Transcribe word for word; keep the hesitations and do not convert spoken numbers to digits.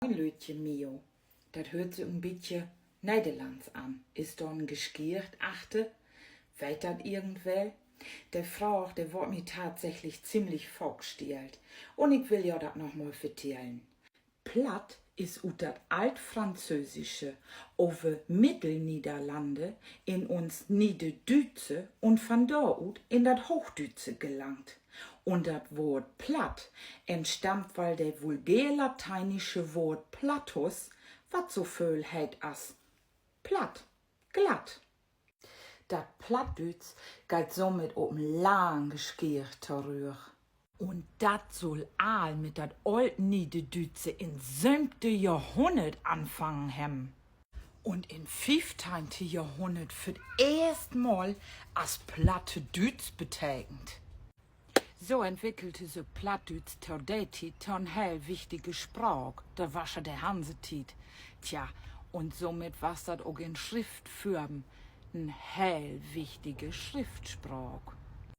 Moin, lüttje Mio. Dat höört sük en bietje Nederlands an. Is dor en Geschicht achter? Weet dat irgendwer? De Fraag, de word mi tatsächlich ziemlich faak stellt. Un ik will jo dat noch mal vertellen. Platt is ut dat Altfranzösische över Middelniederlande in uns Niederdüütsche un van dor ut in dat Hoochdüütsche gelangt. Un dat Woort platt entstammt van de vulgärlateinische Woort plattus, wat so vööl heet as platt, glatt. Dat Plattdüütsch geiht somit op en lange Schicht torügg. Un dat sull all mit dat Ooltniederdüütsche in söövte Johrhunnert anfangen hebben. Un in fiefteihnte Johrhunnert för't eerst Mal as Plattdüütsch betekent. So entwickelte sük Plattdüütsch to de Tiet to en heel wichtige Spraak. Dat was ja de Hansetiet. Tja, un somit was dat ok in Schriftform en heel wichtige Schriftspraak.